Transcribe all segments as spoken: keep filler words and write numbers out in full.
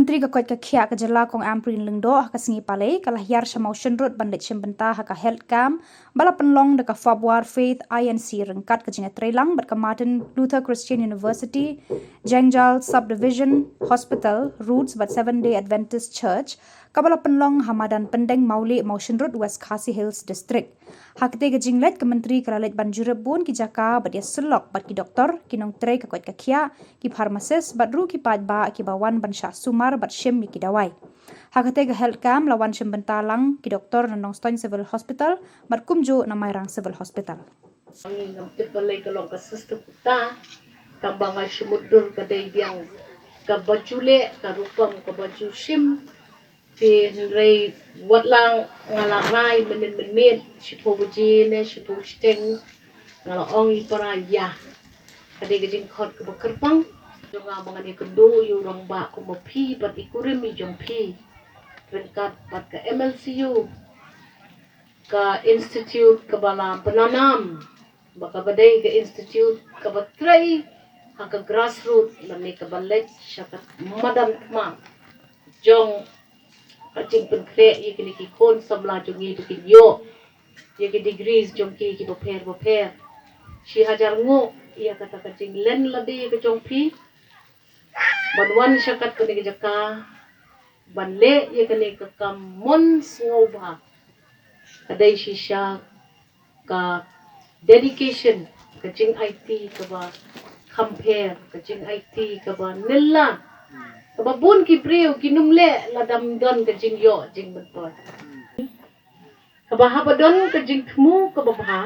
Myntri ka koit ka khiah ka jylla Kong Ampareen Lyngdoh ha ka sngi Palei ka la hiar sha Mawshynrut ban leit shim bynta ha ka health camp ba la pynlong da ka Fabwar Faith I N C ryngkat ka jingïatreilang bad ka Martin Luther Christian University, Jengjal Subdivision Hospital, Roots bad Seventh Day Adventist Church, kaba la pynlong ha madan Pyndeng Mawlieh, Mawshynrut, West Khasi Hills District. Ha katei ka jingleit ka Myntri ka la leit ban jurip bun ki jaka bad ïasyllok bad ki doktor, ki nongtrei ka koit ka khiah, ki pharmacist bad ruh ki paidbah kiba wan ban shah sumar bad shim ïa ki dawai. Ha katei ka health camp la wan shim bynta lang ki doktor na Nongstoiñ Civil Hospital bad kumjuh na Mairang Civil Hospital. Ngam tip balei ka long ka sister puta, tang ba nga shu mutdur ka dei biang kaba ju leh, ka rukom kaba ju shim. Te hynrei wat la nga la rai mynnin mynmiet, shiphew baje ne shiphew shiteng, nga la ong ïa i para ïa ka dei ka jingkhot kaba kyrpang jong nga ba ngan ïakynduh ïa u rangbah kum ma phi bad i kurim i jong phi ryngkat bad ka M L C U, ka institute kaba la pynanam ba kaba dei ka institute kaba trei ha ka grassroot lane kaba leit sha ka madan thma jong ka jingpynkhreh ïa kine ki khun samla jong ngi ba kin ïoh ïa ki degrees jong ki kiba pher ba pher. Shi hajar nguh ïa kata ka jinglen lade ka jong phi ban wan sha kat kane ka jaka ban leh ïa kane ka kam mon sngewbha. Ka dei shisha ka dedication, ka jingaiti kaba kham pher, ka jingaiti kaba nylla, kaba bun ki briew kin ym leh lada ym don ka jingïoh jingmyntoi. Kaba haba don ka jingthmu kaba bha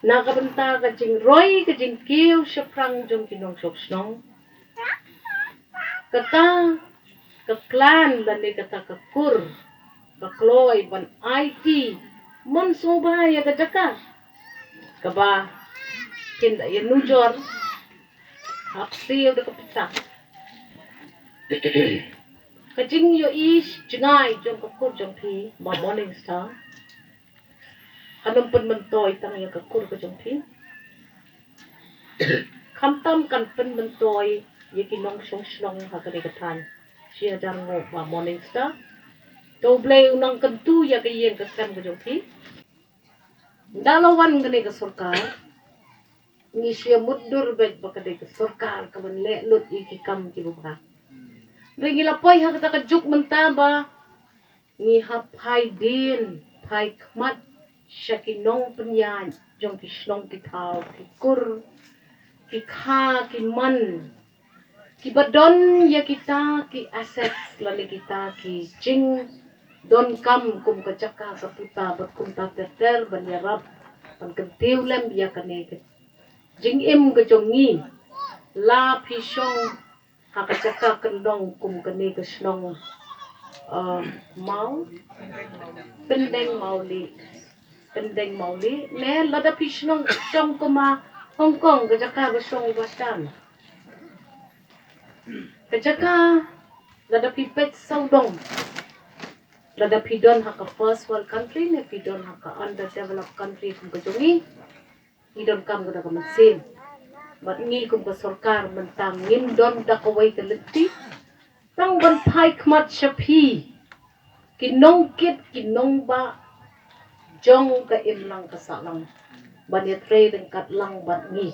na ka bynta ka jingroi ka jingkiew shaphrang jong ki nongshong shnong, kata ka clan lane kata ka kur ka kloi ban aiti mon sngewbha ïa ka jaka kaba kin da ïanujor ha ksiew da ka pisa. Ka jingïohi jngai jong ka kur jong phi, ma Morning Star, kan ym pynmyntoi tang ïa ka kur ka jong phi, khamtam kan pynmyntoi ïa ki nongshong shnong ha kane ka thaiñ. Shi hajar nguh, ma Morning Star. To U Blei u nang kyntu ïa ka ïing ka sem ka jong phi. Ynda la wan kane ka sorkar, ngi shu ïa mutdur beit ba ka dei ka sorkar kaban leh lut ïa ki kam kiba bha. Hynrei ngi la poi ha kata ka juk mynta ba ngi hap phai dien phai khmat sha ki nongpynïaid jong ki shnong ki thaw, ki kur, ki kha, ki man, kiba don ïa kita ki assets lane kita ki jingdonkam kum ka jaka ka puta bad kumta ter ter ban ïarap ban kyntiew lem ïa kane ka jingim ka jong ngi. La phi shong ha ka jaka kyndong kum kane ka shnong, uh, Maw, Pyndeng Mawlieh, Pyndeng Mawlieh ne lada phi shong, shong kum ha Hong Kong, ka jaka ba shong ba shan. Ka jaka lada phi peit sawdong, lada phi don ha ka first world country ne phi don ha ka underdeveloped country kum ka jong ngi, ngi donkam kata ka mynsiem. Bad ngi kum ka sorkar mynta ngim don da kawei ka lynti tang ban phai khmat sha phi ki nongkit ki nongbah jong ka imlang ka sahlang ban ïatrei ryngkat lang bad ngi.